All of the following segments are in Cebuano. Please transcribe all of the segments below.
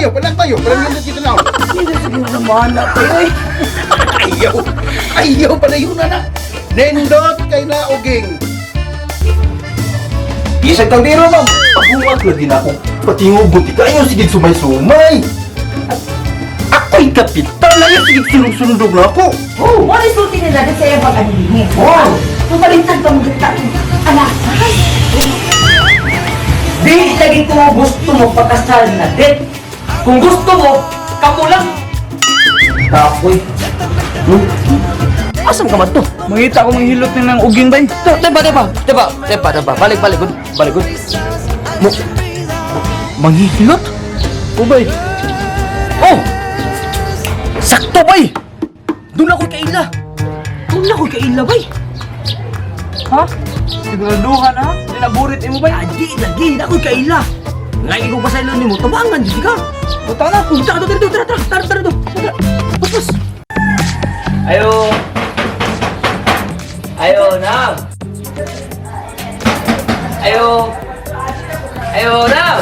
Ayo, palang tayo. Parang yun kita na. Sige naman na kayo eh. Ayaw. Ayaw pala yun na na. Nindot kay na uging. Isang kaldero, ma'am. Paguwat lagi na ako. Patingog buti kayo, sige sumay-sumay. Ako'y kapitan, ayaw sige sunod-sunod na ako. Oh. Mo ni sulti nila sa iyang pag-anhingi. Oh. Pumalintag pa mo kita. Anak. Di lagi ko gusto mo pagkasal na det. Kung gusto mo, kamo lang. Kapoy. Asam ka man to? Mangita ko manghilot ni ng uging bay. Tepa, tepa, tepa, tepa, tepa. Balik, balik, good. Balik, good. Mo, manghihilot? Ubay. Oh! Sakto, bay! Doon ako'y kaila. Doon ako'y kaila, bay. Ha? Siguraduhan ha? Dinaburit imo bay. Adi, lagi, ako'y kaila. Lagi ko pasaylo nimo, tabangan, di ka. Puta na. Punta ka to, tara, tara, tara, tara, tara, tara. Pas, pas. Ayo. Ayo, Nam. Ayo. Ayo, Nam.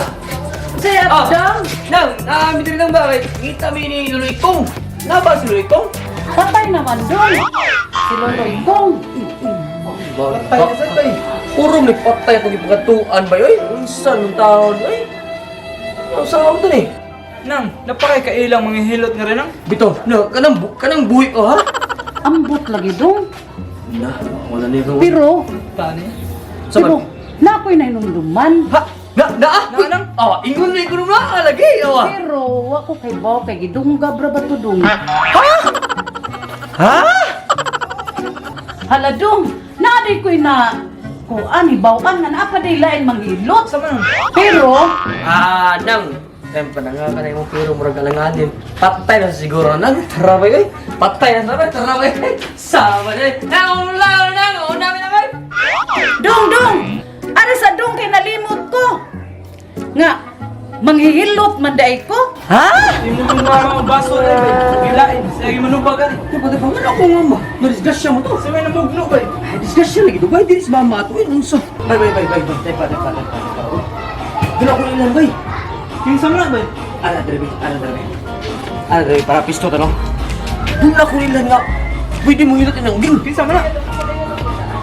Saya Oh. dong. Nam, naami din lang ba? Kita mi ni Luloy Kong. Naba si Luloy Kong? Patay naman dong. Si Loloy Kong. Patay na sa tay. Puro ni patay itong ipagkatuan ba yoy? Unsa nung taon oy? Ang saan to ni? Nang, napakay kailang manghihilot nga rin nang. Bito, no, kanang kanang buhi ko ha? Ambot lagi dong. Na, wala ni ko. Pero, Tani. Sa pero, na ako'y nahinumduman. Ha? Na, na, ah? Na, nang? Oh, ingon na, lagi, oh. Ah. Pero, ako kay Bao, kay gidungga bra ba to dong? Ha? Ha? Hala dong, naaday ko'y na kuan, hibawan nga naa pa day lain manghilot. Sa man? Pero, Ah, nang. Tem pa na nga kanay mo pero murag alanganin. Patay na siguro nang. Tara ba oy? Patay na tara, tara ba? Sama na. Nang ula nang una mi na bay. Dong, dong! Ara sa dong kay nalimot ko. Nga, manghihilot man day ko. Ha? Imo nung nga mga baso na bay. Gilain. Sige manubag ani. Di ba di ba man ako nga ma? Nadisgrasya mo to. Sa may namugno bay. Ay, disgrasya lagi to. Bay, dili si mama ato. Uy, unsa? Bay, bay, bay, bay, bay. Tepa, tepa, tepa, tepa. Dili ako ilan bay. Kinsa man na bay? Ara, dere, bay. Ara, dere, bay. Ara, dere, para pisto to, no? Doon ako ilan nga. Pwede mo hilot inang uging. Kinsa man na?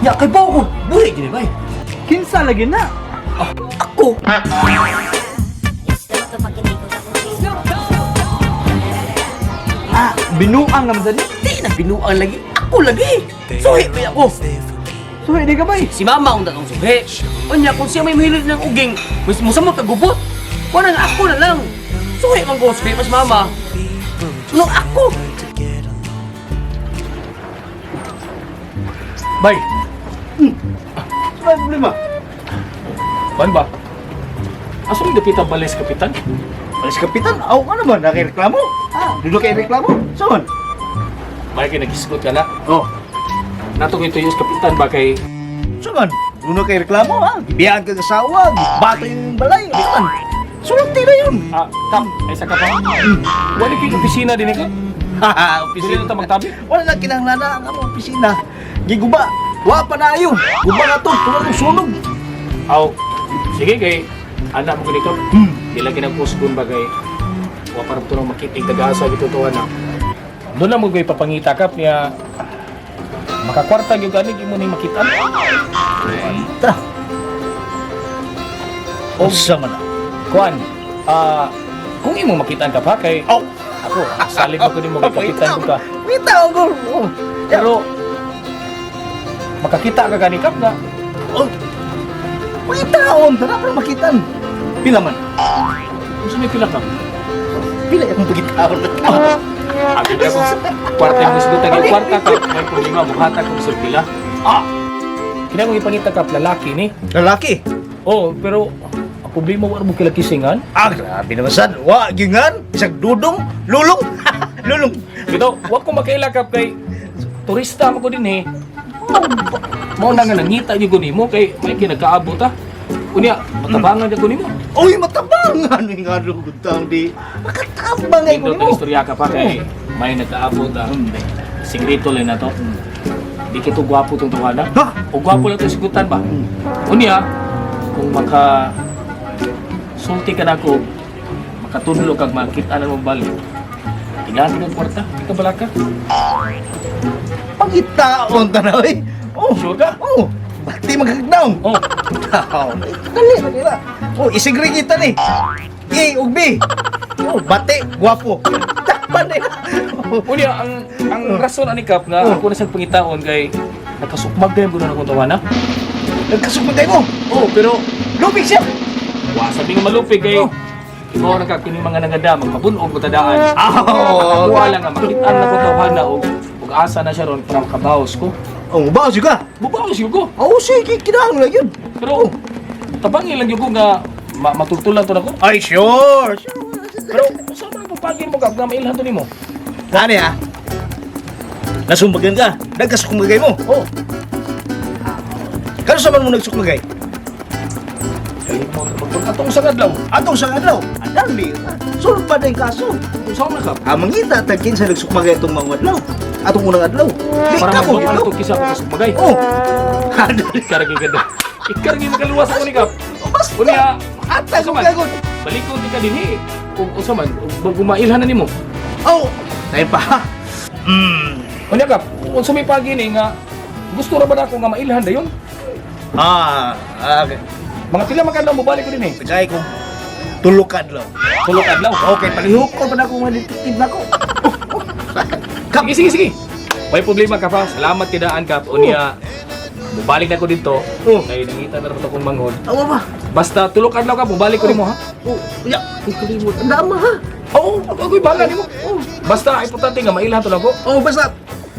Ya, kay bawo ko. Buhi gini bay. Kinsa lagi na? Ah, ako. Ah, binuang naman sa ni. Di na binuang lagi. Ako lagi. Suhi ba ako? Suhi di ka bay. Si mama ang datong suhi. Unya, kung siya may mahilot ng uging, mas musamot ka gubot. Wala nga ako na lang. Suhi man ko, suhi mas mama. Nung ako. Bay, Ano problema? kuan ba? Asa mo dapita balis, Kapitan? Alis kapitan, aw ka naman, nakireklamo. Ah, dudok kay reklamo. Saan? Bay, kay nagisgot ka na. Oh, Nato ko ito yung Kapitan ba kay saan? Dudok kay reklamo, ha? Gibiyaan ka asawa, bato yung balay. Kapitan, sulti na yun. Ah, Kap, ay sa ka pa. Wala kay opisina din ka? Haha, Dili opisina. na ta magtabi. Wala na kinahanglan na ang among opisina. Giguba. Wa pa na ayo. Guba na to, tulad ng sunog. Aw, sige kay anak mo gani ka. Dili lagi nagkusgon ba kay wa pa to nang makitig tagasa gitutuan na. Doon na mo ko'y papangita kap niya makakwarta gyud gani imo ni makitaan. Tara. Unsa man na? Kuan, ah kung imo makitaan ka pa kay Aw. ako salig mo ko nimo kay kapitan ko ka. Kita ko. Oh. Pero makakita ka gani kap na Oh. Makitaon, tara para makitan. Pila man? unsa may pila ka? Pila akong pagitaon na tao. Abi na ko kwarta mo sigutan kay kwarta ka may problema muhatag kog sa pila. Ah. Kina kong ipangita kap lalaki ni. Lalaki. Oh, pero ang problema wa mo kilakisingan. Ah, grabe naman sad. Wa gyungan, isang dudong, lulong. Lulong. Bitaw, wa ko makaila kap kay turista mo ko din eh. Mao na nga nangita gyud ko nimo kay may kinagkaabot ah. Unya, matabangan gyud ko nimo. Uy, matabang. Ano yung nga lugod taong di? Makatabang ay ko Nindot nimo. ang istorya ka pa kay may nagkaabot ah. Sikreto lang na to. Di kito gwapo tong tawana. Ha? O gwapo lang tong sigutan ba? Unya, kung maka sulti ka na ako, Makatudlo kag makita na mo balik. Tingali ng kwarta, di ka balaka. Pangitaon ta na oy. Oh, Sure ka? Oh, bati magkagdaong. Oh, Taon. Dali na nila. Oh, isigri kita ni. A ug B. Oh, bati, gwapo. Takpan nila. unya ang rason ani Kap nga Oh. ako na sa pangitaon kay nakasukmag kayo gud na akong tawana. Nagkasugmad kayo mo. Oh, pero Lupig siya. wa sabi nga malupig kay Oh. ikaw na ka kini mga nangada magpabunog ko tadaan. Oh, Wala nga makitaan na ko tawhana og ug asa na siya ron para makabaos ko. Oh, baos juga. Bubaos yun ko. Oh, sige, kinahanglan lang yun. Pero tabangi lang yun ko nga matultulan to nako. Ay, sure. Pero usa man ang pagin mo kag nga mailhan to nimo. Gani ha? Nasumbagan ka. Nagkasukmagay mo. Oh, Kano sa man mo nagsukmagay? ay mo atong sa adlaw. Atong sa adlaw. Adali. Sulpa na yung kaso. Usa man ka. Ah, mangita tagkin sa nagsukmagay itong mga adlaw. Atong unang adlaw. Di Para ka mo, magbuhat adlaw. to kisa ko kasukmagay. Oh. Adali. Ikaragi ka daw. Ikaragi makaluwas ako ni Kap. Basta. Unya, Atay usa ko man, gagon. Balikon ti ka dinhi. Ug usa man, ug mailhan na nimo. Oh, tayo pa. Unya Kap, unsa may pagi ni nga gusto ra ba nako nga mailhan dayon? Ah, okay. Mga pila man kadlaw mobalik ko dinhi. Tagay ko. Tulog ka adlaw. Tulo ka adlaw. Okay, palihok ko pa na akong mga detective na ko. Sige, sige, sige. May problema ka pa. Salamat kay daan Kap. Unya, mobalik na ko dito. Oh. Kay nangita na ra to akong manghod. Awa ba? Basta tulo ka adlaw ka, mobalik ko nimo ha. Oh, ya. Kalimot. Ang dama ha. Oo, ako'y bahala nimo. Basta importante nga mailhan to nako. Oh, basta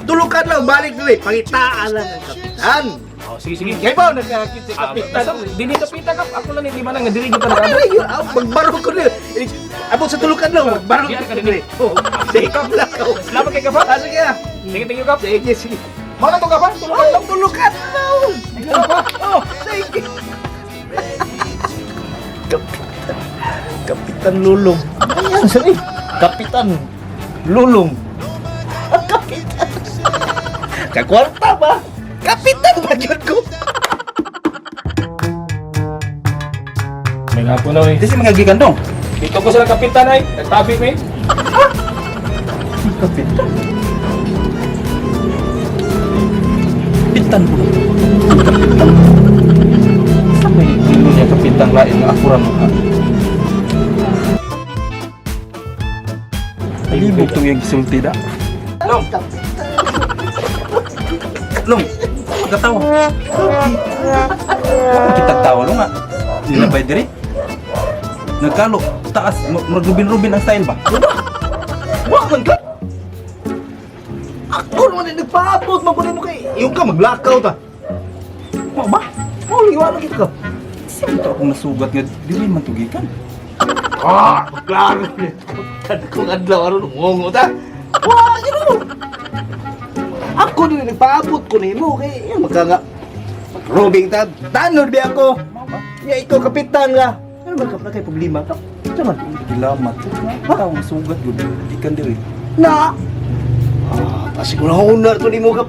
tulog ka lang, balik dili. Pangitaan lang ang kapitan. Oh, sige, sige. Kaya ba nagkakit si Ah, kapitan? basta dili ka pita kap, ako lang hindi man nga dili kita Ano nakaabot. yun? Ah, magbaro ko nila. Abot sa tulog ka lang, magbaro Diyan ko ka nila. dinhi. Oh, sige ka lang. Salamat kay Kap. ha? Ah, sige ah. Sige, thank you Kap. Sige, sige. Mao na to Kap, ha? Tulog ka Oh, lang. tulog ka lang. Oh, sige. Kapitan. Kapitan Lulong. Ayan, sorry. Kapitan Lulong. Ah, kapitan. Kakwarta ba? Kapitan ba yun ko? May nga po na eh. Di si mga gigandong. Dito ko sila kapitan ay. Nagtabi ko eh. Kapitan. Kapitan po. Kapitan. Sa may ino niya kapitan lain nga ako ra mo. Palibog tong iyang gisulti da. Long. Long. Magkatawa. Ako kitag tawa long nga. Nilabay diri. Nagkalo taas murag rubin-rubin ang style ba? Wa man ka. Ako naman ay nagpaabot man kunin mo kay. Yung ka maglakaw ta. Wa ba? Oh, liwanag kita ka. Siyempre akong nasugat nga dili man tugikan. Ah, klaro. Kad kong adlaw aron ngongo ta. Wa, yun mo. Ako din nagpaabot ko nimo kay yan magka nga robing ta. Tanod bi ako. Ya ikaw kapitan ka. Ano ba ka na kay problema ka? Sama. Gilamat. Ha? Tawang sugat gud gikan diri. Na. Ah, pasig ko na honor to nimo ka.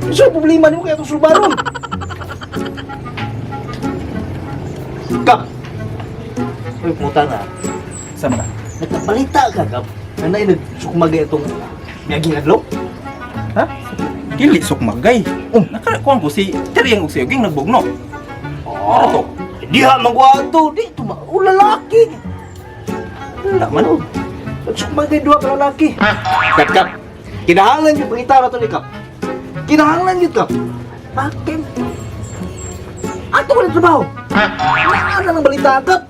So problema nimo kay atong sulbaron. Kap. Uy, pumunta na. Sama na. Nagkabalita ka, Kap. Na naay nagsukmagay itong miyaging adlaw. Ha? Dili sukmagay. Oh, nakakuan ko si Teriyang og si Uging nagbugno. Oh, to? Diha magwato, di to ma oh, lalaki. Wala man. Oh, nagsukmagay duha ka lalaki. Kap, Kap. Kinahanglan yung pangitara to ni Kap. Kinahanglan yun, Kap. Bakit? Ato ka ng trabaho. Wala na ng balita, Kap.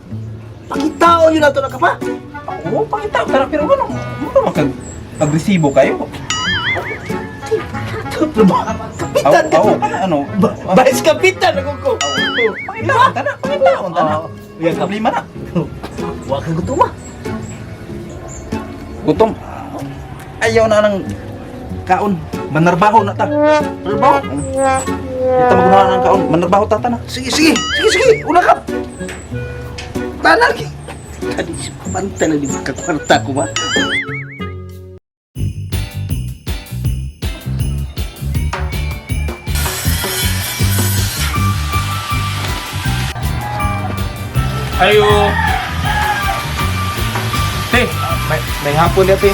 Pangitaon yun nato na Kap, ha? Oo, pangita tara pero ano? Mo man kag agresibo kayo. Trabaho. Kapitan ka. Aw, ano? Vice Kapitan ako ko. Pangitaon ta na, pangitaon ta na. Oo. Yan, Kap. Problema na. Wa ka gutom ah. Gutom. Ayaw na ng kaon. Manarbaho na ta. Trabaho. Kita magunahan ng kaon. Manarbaho ta ta na. Sige, sige. Sige, sige. Una ka. Tanan. Tadi pantay na di kakwarta ko ba? Ayo. May hapon niya, te.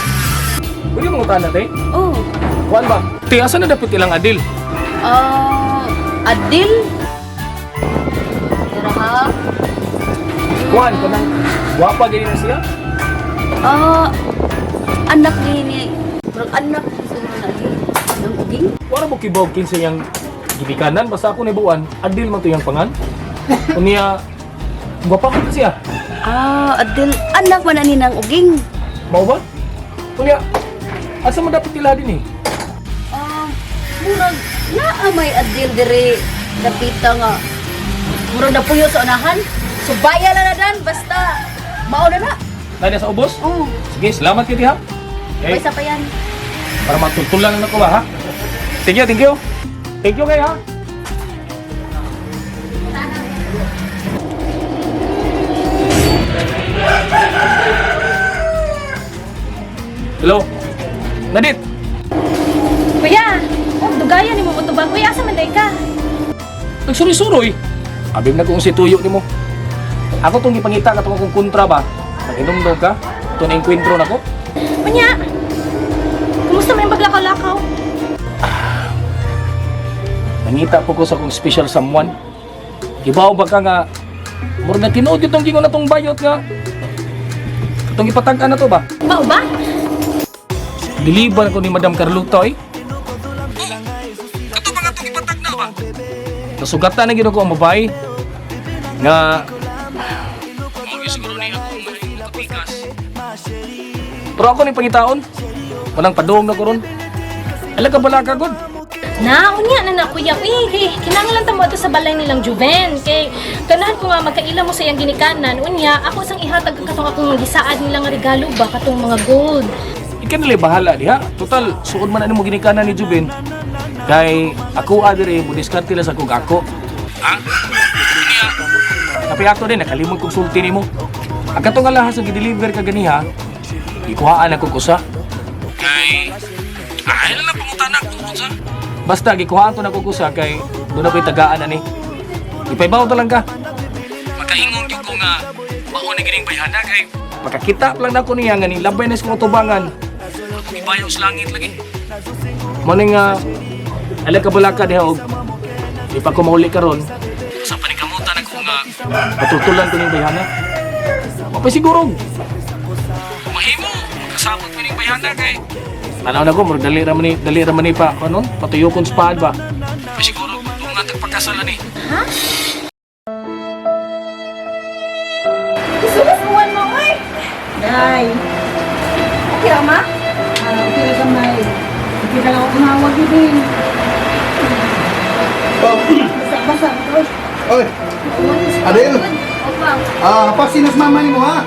Pwede mo na, te? Oh. Kuan ba? Te, asa na dapat ilang adil? Ah, Adil? Tara ha? Kuan, kanang gwapa gini na siya. Ah, anak ni ni murag anak siguro na ni ng uging. Wala mo kibaw kinsa iyang gibikanan basta ako nibuan, adil man to iyang pangan. Unya gwapa man siya. Ah, Adil, anak man na ni ng uging. Mao ba? Unya asa man dapat ila din eh? Ah, murag naa may Adil dire dapita nga. Murag napuyo sa unahan. So baya lang na dan basta mao na na. Nanya sa ubos? Oh, Sige, salamat kay ha. Okay, baysa pa yan. para matultulan na ko ba ha? Thank you, thank you. Thank you kay ha. Hello. Nadit, Kuya, oh, dugayan nimo motubag. Uy, asa man day ka? nagsuroy-suroy. Abim na kung si tuyo nimo. Ako tong gipangita katong akong kontra ba? Nag-inomdom ka? Ito na engkwentro nako. Unya. Kumusta man yung paglakaw-lakaw? Nangita po ko sa akong special someone. Ibaw ba ka nga murag na tinuod itong gingon na tong bayot nga. Itong ipatag-an na to ba? Mao ba? Diliban ko ni Madam Carlota eh. Kato ba nga itong ipatag na ba? Nasugatan na gino ko ang babae nga mao gyud siguro ni ako kapikas. Pero ako ni pangitaon. Walang padung na ko ron. Ala ka bala ka god. Na, unya na na kuya. Uy, kay kinahanglan ta mo ato sa balay nilang Juven. Kay ganahan ko nga magkaila mo sa iyang ginikanan. Unya, ako sang ihatag ang katong akong gisaad nila nga regalo ba katong mga gold. Ikaw nila bahala diha. Total, suod man na mo ginikanan ni Jubin. Kay ako adire mo diskarte lang sa kog ako. Ha? Kape ato din nakalimot kog sulti nimo. Ang katong alahas ang gideliver ka ganiha, ikuhaan ako kusa. Kay ay lang pangutana kung unsa. Basta gikuhaan to na ko kusa kay doon ako'y tagaan ani. Ipaybaw ta lang ka. Makaingon gyud ko nga mao na gining bayhana kay makakita lang nako niya nga nilabay na sa kong tubangan. Ibayo sa langit lagi. Mo ni nga ala ka balaka diha og di pa ko mauli karon. Sa panikamutan ako nga matutulan ko ning bayhana. Wa pa siguro. Mahimo makasabot ko ning bayhana kay Tanaw na ko, murag dali ra man ni, dali ra man ni pa, kanon, patuyokon sa paad ba. Pa siguro tunga tag pagkasalan ni. Isubuan mo, uy. Day. Okay ra ma? Ah, okay na gamay. Hindi ka lang ako kumawag yun eh. Basa-basa. Oy, Adel. Opa. Ah, pasinas mama nimo ha.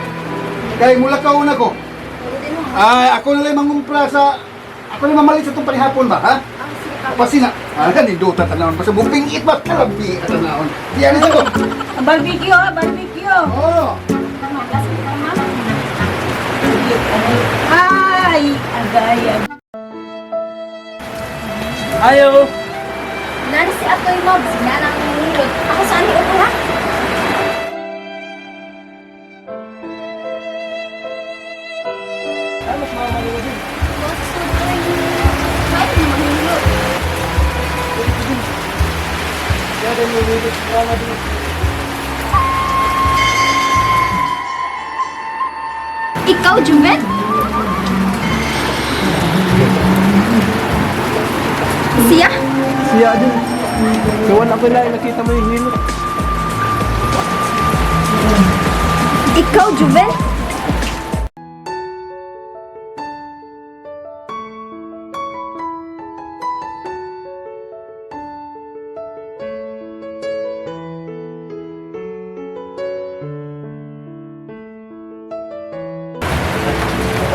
Kay mula ka una ko. Ay, ako na lang mangumpra sa ako na mamalit sa itong panihapon ba, ha? Pasina. Ah, kanindota tanawon pa sa buping it ba kalabi tanawon. Diyan na ko. Ang barbecue ah, barbecue. Oh. Ay, agay, agay. Ayo. Nani si Atoy Mobs, nana ang nangilot. Ako saan ni Upo ha? Ikaw, Juven? Siya? Siya din. Gawan ako lang nakita mo yung hilot. Ikaw, Juven?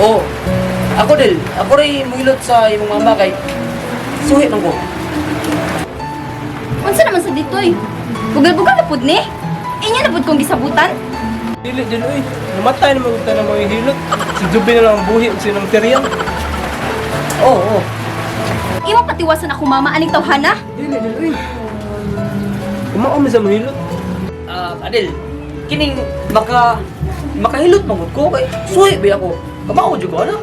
Oh, ako del, ako rin muhilot sa imong mama kay suhi man ko. Unsa naman sa ditoy? Bugal-bugal na pud ni. Inya na pud kong gisabutan. Dili din uy. Namatay na magugta ng mga hilot. Si Jubi na lang ang buhi ug sinang teriyan. Oh, oh. Imo patiwasan ako mama aning tawhana. Dili din uy. Kumao man sa mga hilot. Ah, Adel, kining maka makahilot man gud ko kay suhi ba ako. Kamao jud ko ano?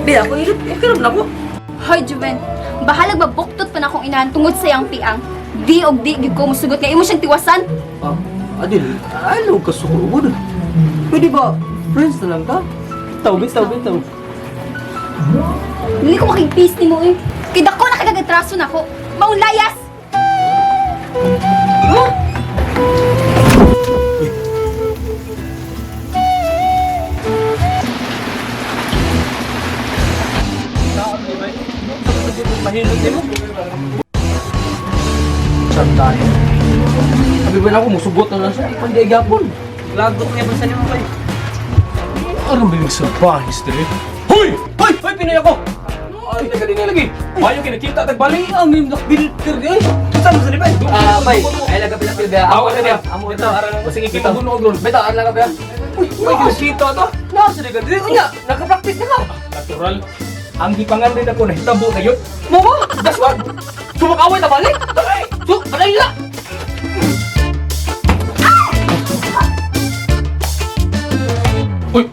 Di ako hilot, eh karon na ko. Hoy, Juven, bahalag mabuktot pa na akong inahan tungod sa iyang piang. Di og di gyud ko musugot nga imo siyang tiwasan. Ah, Adil, ayaw ka suko. Pwede ba friends na lang ka? Bitaw, bitaw, bitaw. Dili ko makig-peace nimo eh. Kay dako na kagatraso nako. Maong layas. Mahilot nimo. Santahe. Sabi ba na ako, musugot na lang siya. Ipang di gapon. Lagot nga ba sa nimo bay? Aron ba yung sa bahis dire? Hoy! Hoy! Hoy, Pinoy ako! Ay, nagali na lagi. Bayo kinakita tagbalik. Ang imong filter eh. Saan mo sa libay? Ah, bay. Ay laga pila pila. Awa na niya. Amo ito, aran lang. Sige, kimagunog ron. Bitaw, aran lang ka ba? Uy, uy, kinakita to. Na, sa liga. Dili unya, naka-practice na ka. Natural. Ang gipangan din ako nahitabo na yun. Mo ba? Daswag. Sumakaway ta balik. Su, balay la. Uy!